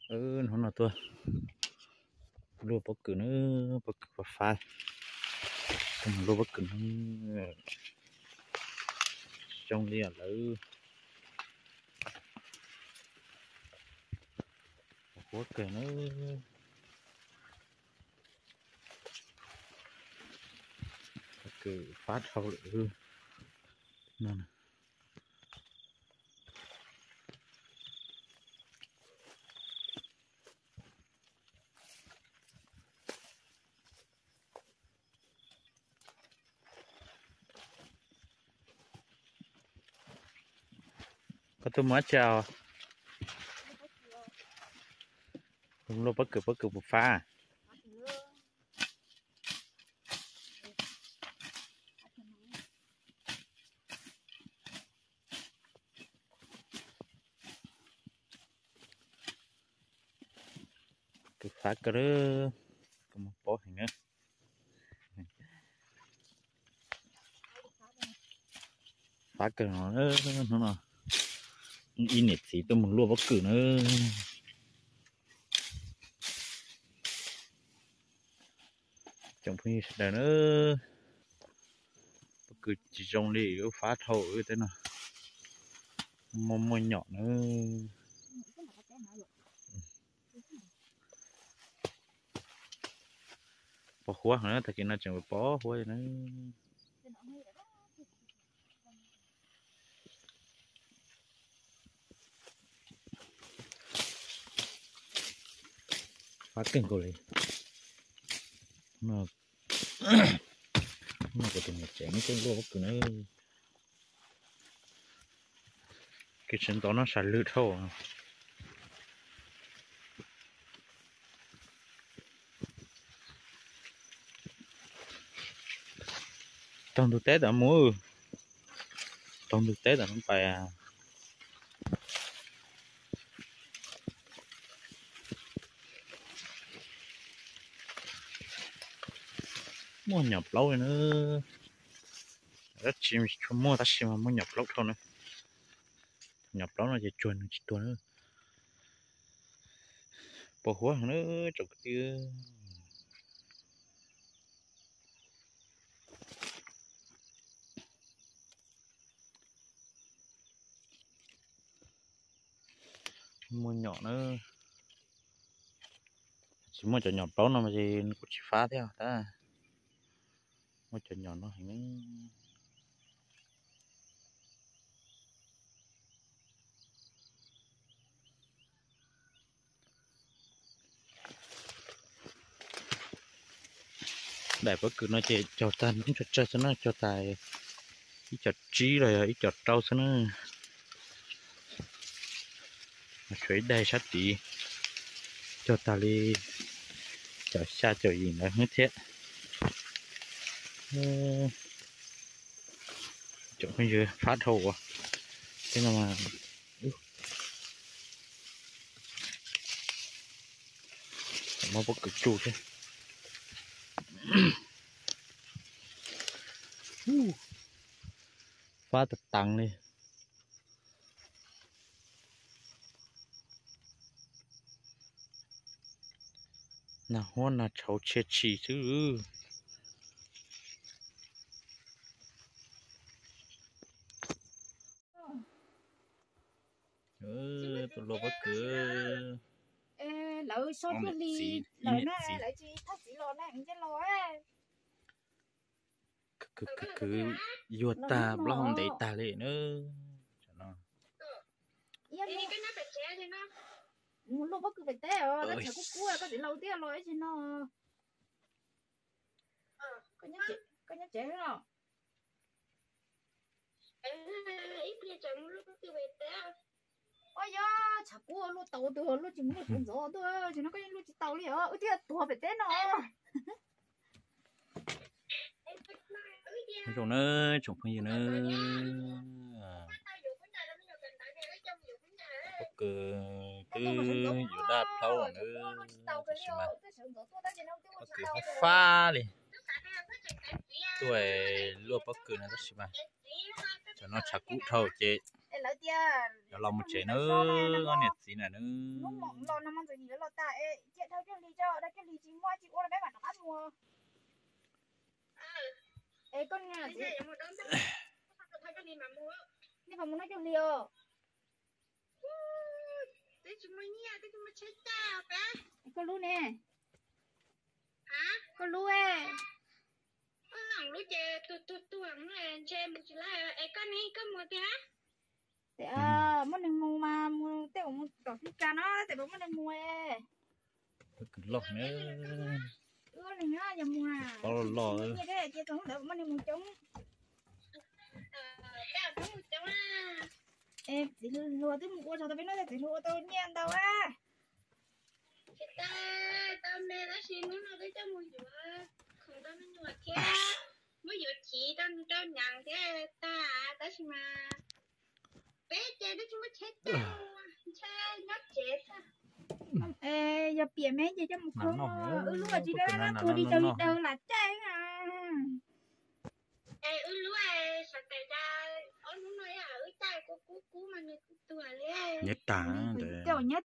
Hnub no tuaj luaj pob kws na, pob kws fab fab, tuaj mus luaj pob kws no, zoo li lawv huab kawg na. Pob kws fab dhau lawm no. Koj tuaj mus dab tsi os? Luaj pob kws, pob kws puas fab? Kws fab kawg, kws mus pob heev na. Fab kawg no, hnub no ib niam txiv tuaj mus luaj pob kws na. Tsoom phooj ywg sawv daws na, pob kws tsis zoo li lub fab dhau tej no, muaj muaj nyom na. Pos huab heev na, tag kis no tseem pos huab na. Fab kawg nkaus li. No kuv tus niam tsev no tuaj luaj pob kws na. Kws tsis ntov no sam lwm dhau. Taug ntug teb tom mus, taug ntug teb tom pais. Muaj nyom plaub li na. Dab tsi tshua muaj tab sis mas muaj nyom plaub dhau na. Nyom plaub no ces tsuag nws tsis tuag na. Pos huab heev na tsoom kwv tij. Muaj nyom na. Tsis muaj cov nyom plaub no mas ces kuj tsis fab thiab tab. Muaj cov nyom no heev. Daim pob kws no ces cog tag ntub tsawg tsawg xwb na, cog tag ib co tsib los yog ib co rau xwb na. Tshuav ib daim sab tid cog tag li cov xya cov yim ntawd thiab. Tsoom phooj ywg, fab dhau ua tej no mas muab pob kws tsuj thiab. Fab tas tas li. Nag huab nag tshauv tshia tshis xwb. Tus luaj pob kws. Lawv so tuaj li lawm na, lawv tsis thaj txiv los na, nce los. Kwv kwv yuag tag plaub hau ntev tag li na. Mus luaj pob kws pem teb os, koj tseem kub kub koj txiv laus tiag los ib tsis no. Koj nyob tsev los? Ua yog tshav kub luaj tau twg luaj tsis muaj kuv ntxov tuaj, tsis no koj yeej luaj tsis tau li os, wb thiaj tuag pem teb no. Zoo na tsoom phooj ywg na, pob kws twb yuav daj plaub na, tab sis mas pob kws fab fab li. Tuaj luaj pob kws no tab sis mas cov no tshav kub dhau ces Tias los mus tsev na, ob niam txiv na. Hnub moos los no mas ntxawm nim los tag es cia dhau coj hli tso, dhau coj hli tsis muaj tsis ua los peb mam rov qab mus. Es koj, nej puas mus noj coj hli os? Koj lub ne? Koj lub? Lub ces tuag tuag tuag ntshe mus tsis laib. Es koj ne, koj mus tiag? Tes muaj neeg mus mas mus tej uas mus tom teb kas no tes puas muaj neeg mus. Kwv loj na. Wb ob leeg yog mus na, los nyiaj thiab ces txog hnub ntawd puas muaj neeg mus coob. Es txiv hluas twb mus ua zog tau peb hnub, txiv hluas ua tau nyiaj ntau a. Tsis tau, tau me tab sis hnub no twb coj mus yuav khoom rau me nyuam thiab, muab yuav chiv rau nws rau nyav thiab tag, tab sis mas peb ces twb tsis muaj tsheb caij, ntshe nyob tsev xwb. Yog piam me ces coj mus khoom, wb lub tsis dab dab tuag li cov li daws lam caij na. Es wb lub sawv daws cas ob hnub no wb caij kub kub kub mas nws kuj tuag li. Nyob tag ntawd.